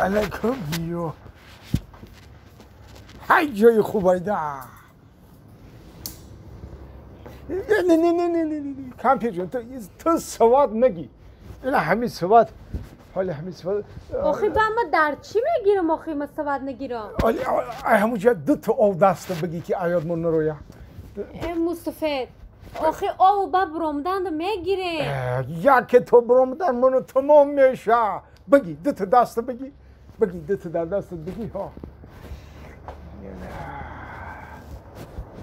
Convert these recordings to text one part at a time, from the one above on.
علیکم بیو های جای خوبایی ده نه نه نه نه نه نه کامپیر جون تو سواد نگی نه همین سواد حالا همین سواد آخی با ما در چی میگیرم آخی ما سواد نگیرم آلی همونجا دو تا آو دست بگی که ایادمون نرویا مصطفی آخی آو با برامدن میگیره یک تو برامدن منو تمام میشه بگی دو تا دست بگی بگی دو تا در دست بگی ها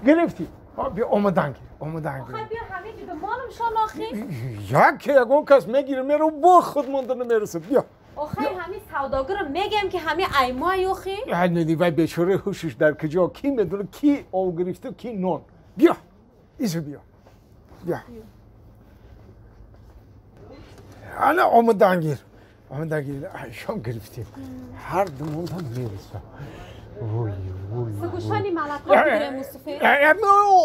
گرفتی بیا آمدن آمدن آخه بیا همه جدا مالم شان آخی یک یگون کس میگیره میرو با خود مونده نمیرسه بیا آخه همه سوداگر میگم که همه ایمای آخی نه وای بیچاره هوشش در کجا کی میدونه کی آو گرفته کی نان بیا ایسو بیا بیا انا آمدن گیر آمدن گیر شام گرفتیم هر دو مونده میرسه وای وای سگوشانی ملکا بگیره مصطفی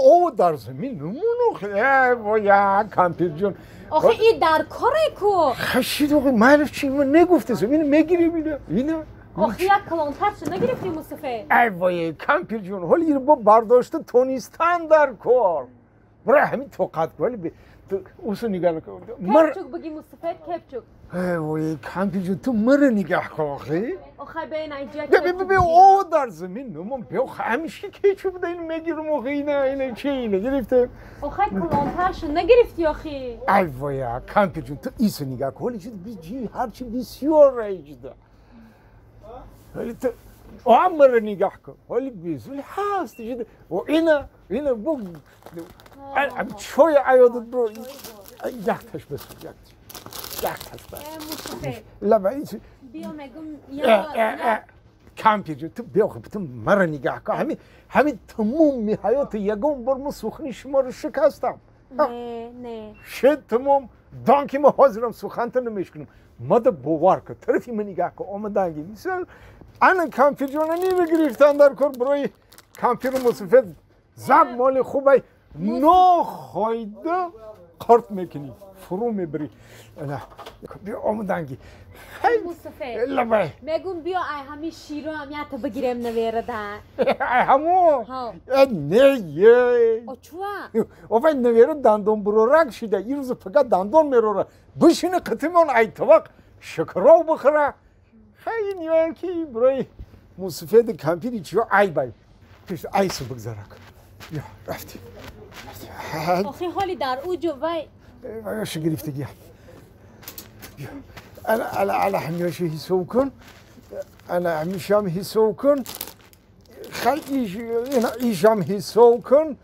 او در زمین نمونو وای کامپیر جون آخه این در کاره کو خشید آقا معرف چی من نگفته زمین میگیریم اینو اینو آخه یک کلانتر چه نگرفتی مصطفی ای وای کامپیر جون حالا اینو با برداشته تونستان در کار برای همین توقعت ولی اوسو نگاه کن کپچوک بگی مصطفی کپچوک ای وای کامپیر جون تو مرا نگاه کن آخه آخه بین اینجا بیا بیا او در زمین نمون بیا همیشه کیچوب ده اینو میگیرم آخه اینه اینه چه اینه گرفته آخه کلانترشو نگرفتی آخه ای وای کامپیر جون تو ایسو نگاه کن حالی چی هرچی بسیار رایج ده ولی تو عمر نگاه کن حالی بیزولی هست و اینه اینه بو چوی عیادت برو یکتش بس یکتش بس لا بیا میگم یا کامپیر جون تو بیا خب تو مرا نگاه کن همین همین تمام حیات یگان بار ما سخنی شما رو شکستم نه نه شد تمام دانکی ما حاضرم سخن تو نمیشکنم ما ده باور کن طرفی من نگاه کن آمدنگی مثل انا کامپیر جون نیمه گرفتن در کار برای کامپیر مصفد زب مال خوبه ناخوایده قرط میکنی فرو میبری نه بیا آمدنگی مصطفی لبای میگم بیا ای همین شیرو هم یه تا بگیریم نویره ده ای همو نه یه او چوا او وای نویره دندون برورک شده این روز فقط دندون میروره بشینه قطیمون ای طبق شکراو بخوره خیلی نیوه که برای مصطفی کامپیری چیو ای بای پیش ایسو بگذارک بیا رفتیم آخه حالی در اوج وای وای گرفتگی انا على على همیشه حساب کن انا همیشه هم حساب کن خیلی ایشم حساب کن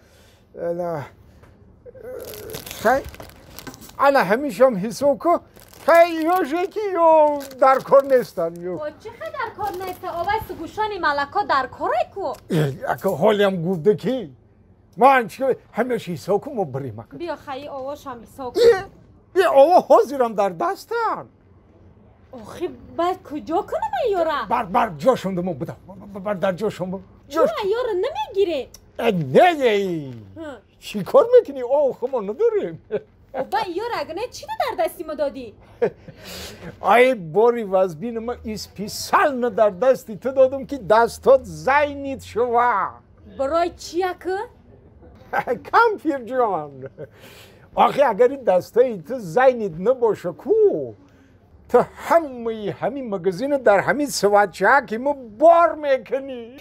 انا خیلی انا همیشه هم حساب کن خیلی یوشه که یو در کار نیستن یو چه خیلی در کار نیستن آوای سگوشانی ملکا در کاره کو اکه حالی هم گفته که من چه همیشه حساب کن ما بریم بیا خیلی آواش هم حساب کن بیا آوا حاضرم در دستم آخه باید کجا کنم ایارا؟ بر بر جاشون دمو بدم بر در جاشون بودم چرا ایارا نمیگیره؟ نه نه چی کار میکنی؟ آه خب ما نداریم با ایارا اگه نه چی در دستی ما دادی؟ ای باری وزبین ما اسپیسال نه در دستی تو دادم که دستات زینید شوا برای چیه که؟ کامپیر جان آخه اگر این دستای تو زینید نباشه کو تو همه همین مگزین در همین سوادچه که ما بار میکنی